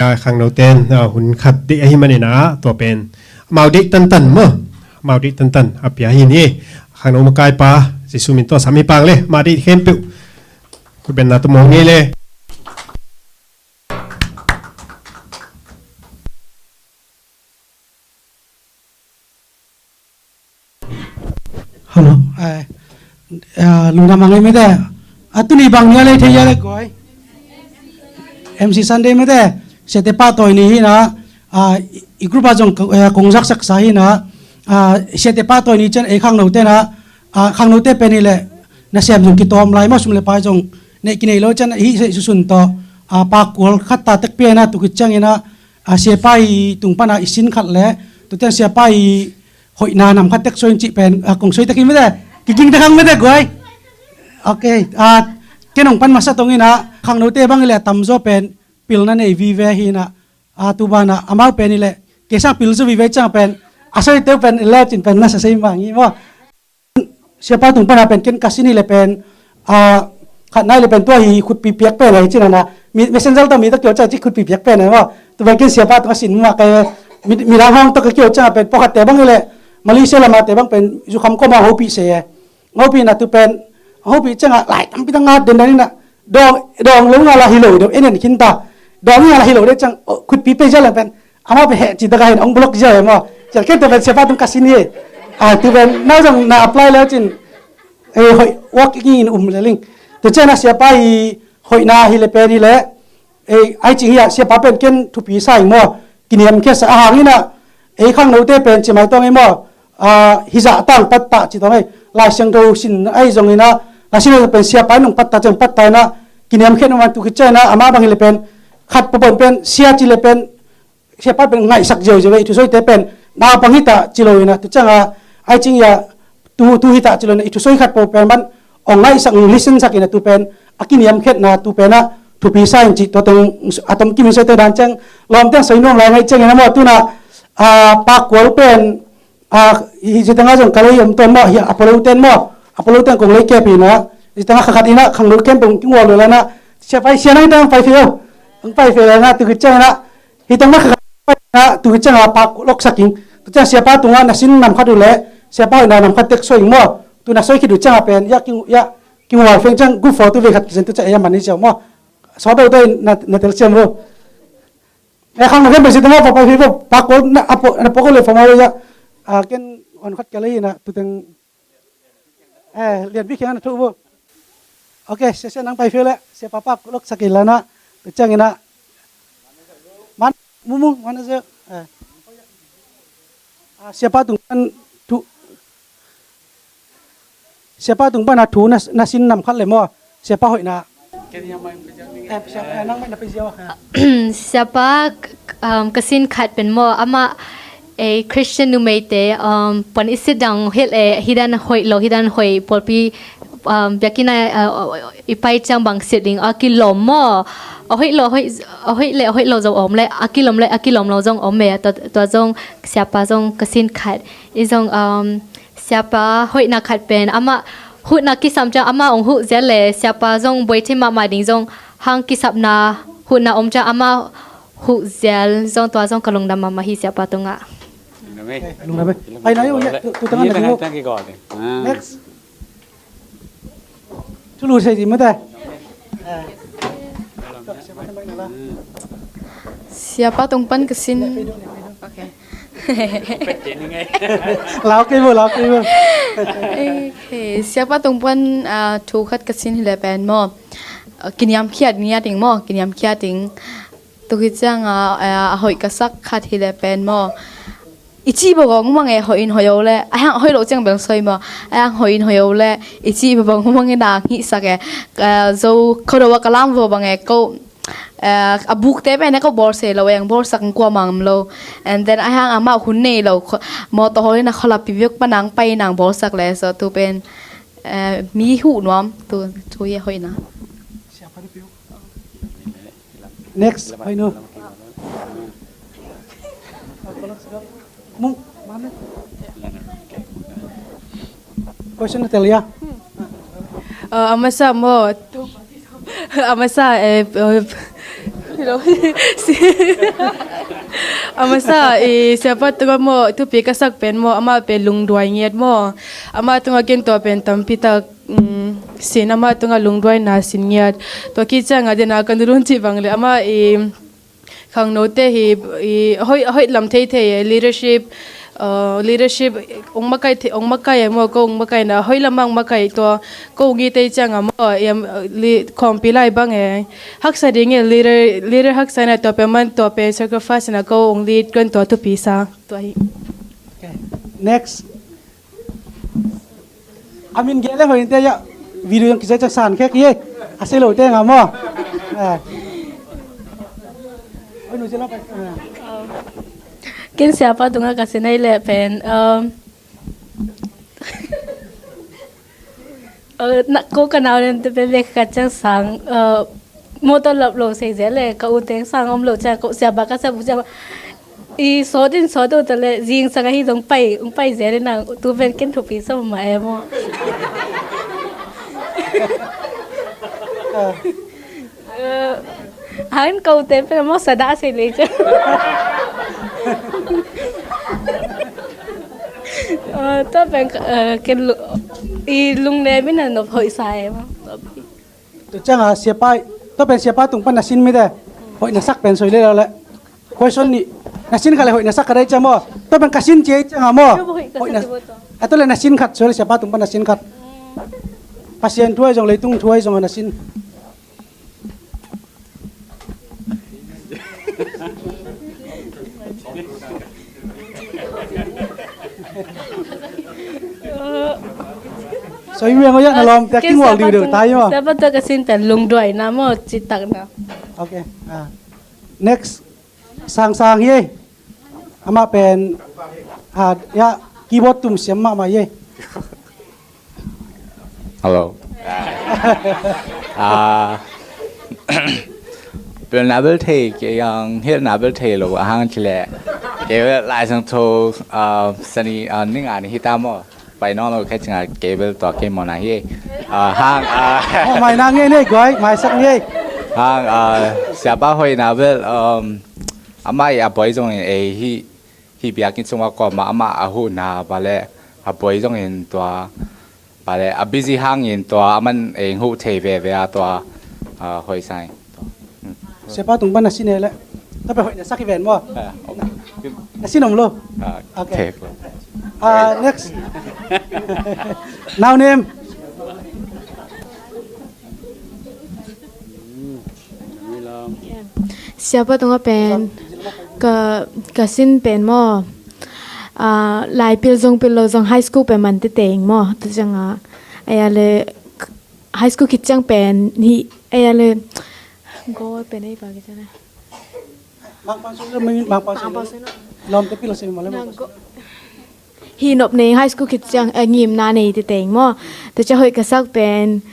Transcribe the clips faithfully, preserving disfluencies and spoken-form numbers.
A, khangnote in, a, hun khat deih ahih manin ah, tua pen amau deih tantan maw, amau deih tantan a pia hi ni. Khangno makaipa Jesu min tawh sam hi pang le, amah deih khempeuh khutbenna tawh mawng ni le. Hello. Eh, ah, lungdam a ngei mete. A tuni bang ni a lei thei a le guai. M C Sunday mete. Siate pahtawi ni hi na. Ah, i, i group a zong ko-, eh, kong zaksak sa hi na. Ah, siate pahtawi ni ciang ei khangnote na. Ah, khangnote pen hi le. Nasem zong kitawm lai maw, sum le pai zong. Nei kinei lo ciang hi se susun tawh. Ah, pa kual khat ta tek pia na tu kit ciang hi na. Ah, siapa i tung pana i sin khat le. Tu ciang siapa i hoihna nam khat tek soi in cih pen, a, kong soi tek hi mete. Kiging tek hang mete guai. Ok, a, ken hong pan masa tong in a, khangnote bang hi le a tamzaw pen pilna nei vive hi na, a, tu ban a, amau pen hi le, kei sang pil zaw vive ciang pen, a soi teu pen, le cin pen na sa sei mang hi maw. Siapa tung pana pen ken ka sin hi le pen, a, khat nai le pen tua hi khutpi piak pen hi cin a na, mi, messenger tawh mi tawh kio ciang cih khutpi piak pen hi maw. Tu pen ken siapa tung a sin mah ka, mi, midang hong tawh ka kio ciang pen, pawlkhatte bang hi le, Malaysia lamate bang pen, zukham kawm a hopih se e. Hopih na tu pen, hopih ciang a, lai tampi tang a, den dan in a, dawng, dawng lo nga la hi lo, dawng en en khin ta. Dawng nga la hi lo, de ciang, oh, khutpi pe zia lang pen, amau pen heh ci tak a hin, ong block zia e maw. Ciang ken tu pen siapa tung ka sin hi. A, tu pen, nau zong na apply le cin, eh, hoih, work in um le ling. Tu ciang na siapa i hoihna hi le pen hi le, ei, ai cing hi a, siapa pen ken thupi sa ing maw, kiniamkhiat sa a hang in a, ei khangnote pen ci mai tawng ei maw, a, hi zah tang pattah ci tawng ei, Lai Siangtho sin ai zong in a, Lai Siangtho pen siapa in hong pattah ciang pattah in a, kiniamkhiat nuam tu kit ciang in a, amah bang hi le pen, khat pawpawn pen, sia ci le pen, siapa pen ngaihsak ziauziau ei, thusoite pen, naupang hi ta ci lo in a, tu ciang a, ai cing hi a, tu, tu hi ta ci lo in a, i thusoi khat pawpawn ban, ong ngaihsak, ong listen sak in a tu pen, a kiniamkhiatna tu pen a, thupi sa in cih tua teng, a tom kim in soite dan ciang, lawm teng soi nuam lai ngaih ciang in a maw tu na, a, pa kual pen, a, hi ziteng a zong ka lei om tuan maw, hi Apollo ten maw, Apollo ten kong lei kep in a, ziteng a kha khat in a, khangno kem pong kingual lo la na, siapa i sia nang tang pai fe o, ang pai fe la na, tu kit ciang in a, hi tang na kha khat pai na, tu kit ciang a pa lok sak ing. Tu ciang siapa tungah na sin nam khat uh leh, siapa hoihna nam khat tek soi ing maw. Tu na soi khit uh ciang a pen, ya king, ya kingual feng ciang, group photo ve khat kisen tu ciang, ya man ni ciang maw. Sawt uh tu na, na tel siam lo. Eh, khang na ken besi tengah pa pai fi pa, pa ko na, apo, na pa ko le fa maw ya. Ah, ken on khat ka le na, tu teng. Eh, lian bik hiang na thu bo. Ok, sia sia nang pai fiu le, sia papa lok sak in la na, tu ciang in a. Man, mumung, man a sia. Eh. Ah, sia pa tung pan thu. Sia pa tung pan a thu na, na sin nam khat le maw. Sia pa hoih na. Eh, sia, eh, nang mai na pai ziau. Eh. Sia pa, um, ka sin khat pen maw, amah, eh, Christian numeite, um, puan i sit dang hilh e, hi dan hoih lo, hi dan hoih pawlpi, um, biakinn ah, uh, i pai ciang bang sit ding a kilawm maw. A hoih lo, hoih, a hoih le, a hoih lo zong om le, a kilawm le, a kilawm lo zong om e, tua, tua zong siapa zong ka sin khat. I zong, um, siapa hoihna khat pen, amah huhna kisam ciang amah ong huh zel le, siapa zong buai thei mahmah ding zong hang kisapna huhna om ciang amah huh zel zong tua zong ka lungdam mahmah hi siapa tungah. Lungdam e. Ai, nai, tu, tu tengah na ding. Next. Thulu sei di mate. Siapa tung pan ka sin. Ok. Lau kei bo, lau kei bo. Ok. Siapa tung pan, ah, thu khat ka sin hi le pen maw. Ah, kiniamkhiat ngiat ing maw, kiniamkhiat ing. Tu hi ciang a, a, a hoih ka sak khat hi le pen maw. I cih bawk hong mang e, hoih in hoih lo le, a hang hoih lo ciang bel soi maw. A hang hoih in hoih lo le, i cih bawk hong mang e na hih sak e. Ka zo kho do a ka lam vo bang e ko, eh, a buk te pen e ko bawlse lo e, ang bawlsak ang kua mang lo. And then a hang amah hun nei lo, kho-, mawtaw hawl in a khualap pi vek pan ang pai in ang bawlsak le, so tu pen, eh, mi huh nuam, tu, tu hi a hoih na. Next, hoih nu. Mung, mana? Question na tel ya. Eh, a masa maw. A masa, eh, eh, Hello. A masa, i, siapa tungah maw, thupi ka sak pen maw, amah pen lungduai ngiat maw. Amah tungah ken tua pen tampi tak, mm, sin, amah tungah lungduaina sin ngiat. Tua ki ciangah dena ka nulun cih bang le amah i khangnote hi, i, a hoih, a hoih lam thei thei e, leadership, uh, leadership, ong makai the, ong makai e maw, ko ong makai na, a hoih lamah ong makai tua, ko ong i tei ciangah maw, em, li, khawmpi lai bang e. Haksa ding e, leader, leader haksa na tua pen man tua pen sacrifice na ko ong lead kan tua thupi sa. Tua hi. Okay. Next. A min gel le hoih inte ya. Video yang kisai cak san khek ye. A sei lo te nga maw. Eh. Oi, nu jela pa. Eh. Ken siapa tungah ka sin ai le pen, um, uh, na, ko ka nau len te pen bek ka ciang sang, uh, motor lap lo sei zel le ka u teng sang om lo ciang ko siapa ka siapa, siapa. I sawt in sawt uh ta le zing sang ahi zong pai, ong pai zel in ang tu pen ken thupi sa mah e maw. Eh, hang ko te pen maw sa dah sei le ciang. Eh, tua pen, eh, ken lu-, i lungnem in a nop hoih sa e maw. Tua ciang a siapa, tua pen siapa tung pan na sin mite. Hoih na sak pen soi le lo le. Question ni. Na sin khat le hoih na sak khat dai ciang maw. Tua pen ka sin cia ciang a maw. Hoih na, a tua le na sin khat soi le siapa tung pan na sin khat. Pasian thu ai zong leitung thu ai zong a na sin. Soi miang ko ya na lawm tek ki mual diu diu tai maw. Siapa tua ka sin pen lungduai na maw, citak na. Okay. Ah. Next. Sang sang hi. Amah pen, ah, ya, keyboard tum siam mahmah hi. Hello. Ah, pel na bel thei, ke yang hel na bel thei lo, ahang chile. Ke lai sang tho, ah, sani, ah, ning ani hita mo. Pai nong lo khe chinga ke bel tua ke mo na hi. Ah, hang, ah. Oh, mai na nge ne guai, mai sak nge. Hang, ah, siapa hoih na bel, um, amah i a boy zong in ei hi, hi biakinn sungah kawm a amah a huhna bale a boy zong in tua bale a busy hangin tua aman ei huh thei veve a tua, ah, hoih sai. Siapa tung pan na sin e le. Tua pen hoih na sak hi ven maw. Ah, okay. Na sin om lo. Ah, okay. Ah, next. Now name. Siapa tungah pen ka, ka sin pen maw. Ah, lai pil zong pil lo zong high school pen man te teng maw. Tu ciang a, aya le high school khit ciang pen hi, aya le. Goal pen ei pa khit ciang a. Mangpang sung le, mangpang sung le. Lawm te pil lo sin maw le. Hi nop nei high school khit ciang, eh, ngimna nei te teng maw. Tu ciang hoih ka sak pen.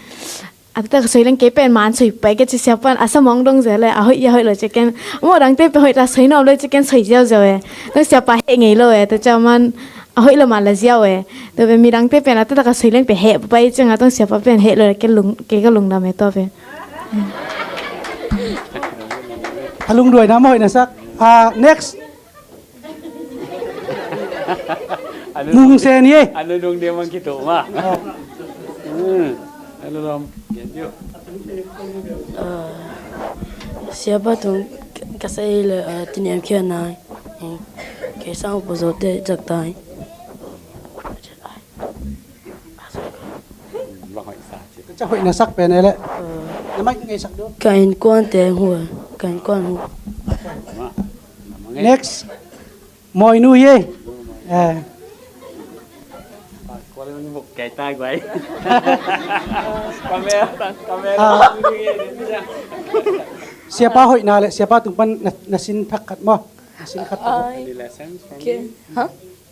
A taktak ka soi leng kei pen man soi pai ka ci siapa in a sa mong dong zel le a hoih, a hoih lo ci ken. Maw dangte pen hoih ta soi nop lo ci ken soi ziau ziau e. Tong siapa heh ngei lo e. Tu ciang man a hoih lo man la ziau e. Tu pen mi dangte pen a taktak ka soi leng pen heh pai ciang a tong siapa pen heh lo le ke lung, ke ka lungdam e tua pen. A lungduai na maw hoih na sak. Ah, next. Mung sen ye. Anu nung dia mang kitu ma. Hmm. Anu lom. Yan tiu. Ah, siapa tung ka sa le, ah, tiniam kia nai. Hmm. Ke sang upo zote jak tai. Ka hoih na sak pen e le. Ah. Na mai ka ngei sak du. Ka innkuan te hua. Ka innkuan hua. Next. Moinu hi. Eh. Siapa hoihna le siapa tung pan na, na sin thak khat maw. Na sin khat maw. Any lessons from me? Huh?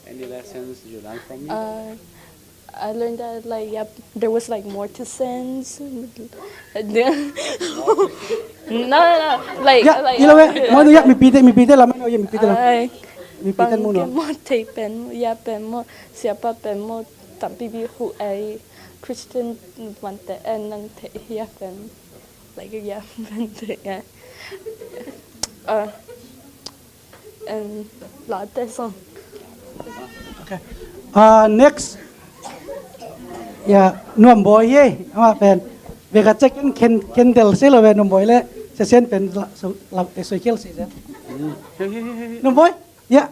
Any lessons you learn from me? Uh, I learned that, like, yep, there was, like, more to sense. No, no, no. Like, ya, like, ilo we, mo ya, mipite, mipite lam, no, ya, mipite lam. Ai, mipite mo no. Mo te pen, ya pen mo, siapa pen mo, tampi bi hu ai, Christian mante en nang te ya pen. Like, ya pen te ya. Uh, and latte song. Okay. Uh, next. Yeah, Nuam Bawi hi, amah pen. Vekhat ciang ken, ken, ken del se lo ve Nuam Bawi le. Sesen pen la, so, la, eh, soi khel se. Mm. Hey, hey, hey, hey. Nuam Bawi. Yeah.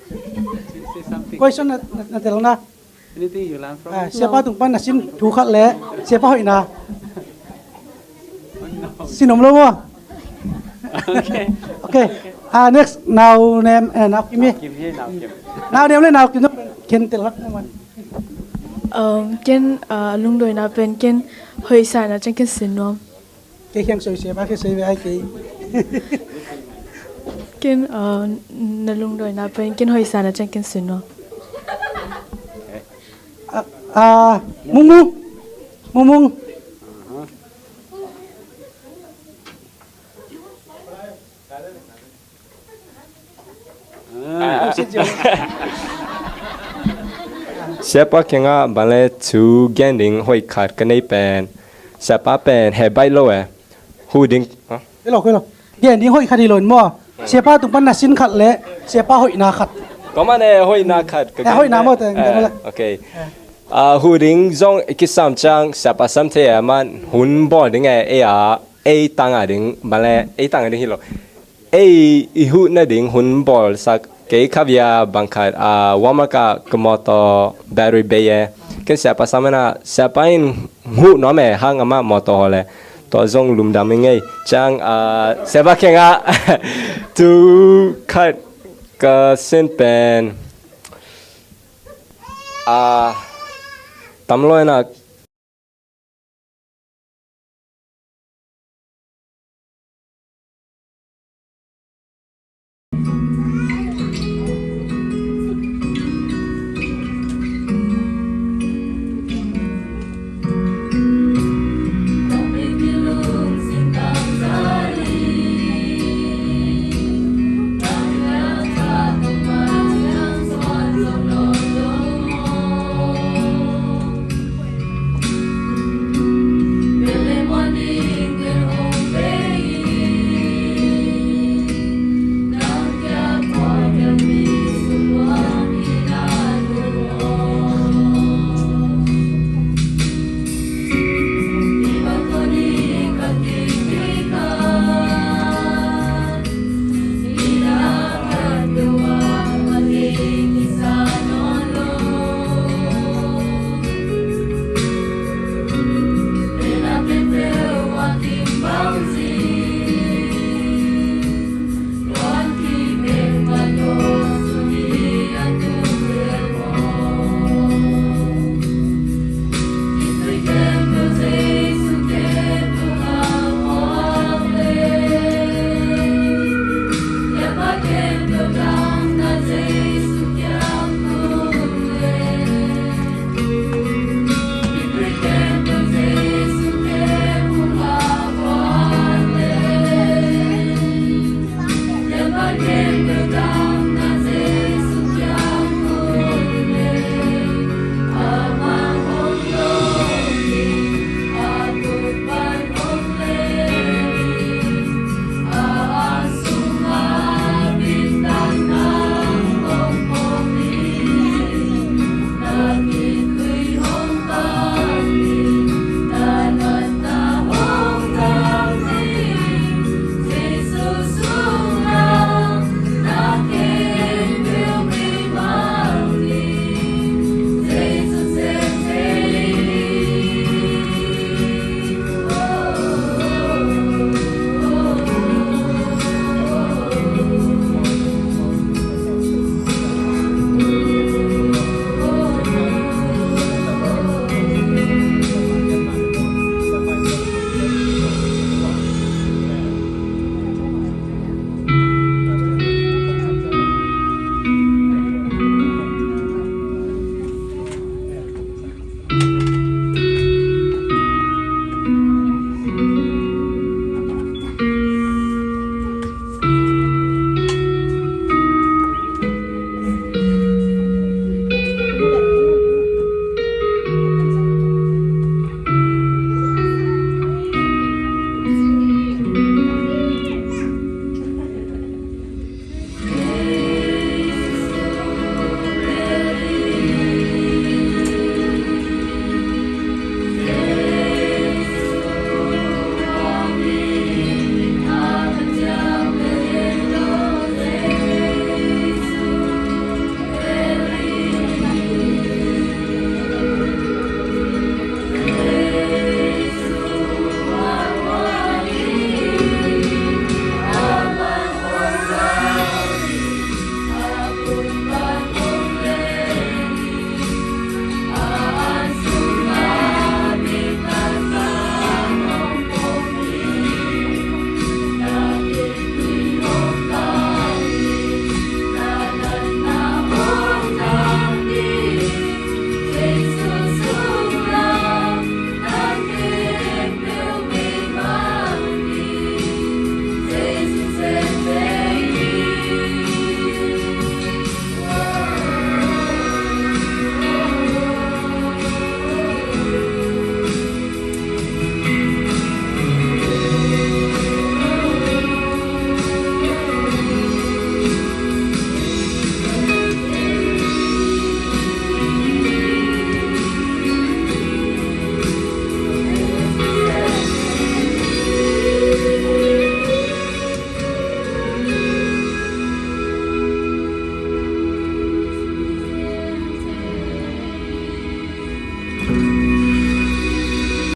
Say, say something. Question na, na, na tel na. Anything you learn from it? Ah, siapa tung pan na sin thu khat le siapa hoihna. Oh, no. Sin om lo maw? Okay. Okay. Ah, next, Nau Nem, eh, Nau Kim hi. Kim hi, Nau Kim. Nau Nem le Nau Kim, ken tel khat maw. Um, ken, ah, lungdawina pen ken hoihsa na ciang ken sin nuam. Kei kiang soi siapa kei soi ve ai kei. Ken, uh, na lungdawina pen ken hoihsa na ciang ken sin nuam. Ah, ah, Mung Mung. Mung Mung. Siapa kiangah bang le thu gen ding hoih khat ka nei pen, siapa pen he baih lo e. Hu ding, ha? Kei lo, kei lo. Gen ding hoih khat hi lo in maw. Siapa tung pan na sin khat le siapa hoihna khat. Kua mah ne hoihna khat ka gen. Eh, hoihna maw te, eh, okay. Eh. Ah, hu ding zong i kisam ciang siapa sam thei a man hun bawl ding e, ei a, ei tang a ding, bang le ei tang a ding hi lo. Ei i huh nading hun bawlsak kei khavia bang khat, ah, warm up ah ka mawtaw battery bei e. Ken siapa sam a, siapa in huh nuam e, hang amah mawtaw hawl e. Tua zong lungdam ing ei. Ciang, ah, siapa kiangah thu khat ka sin pen, ah, tam lo in a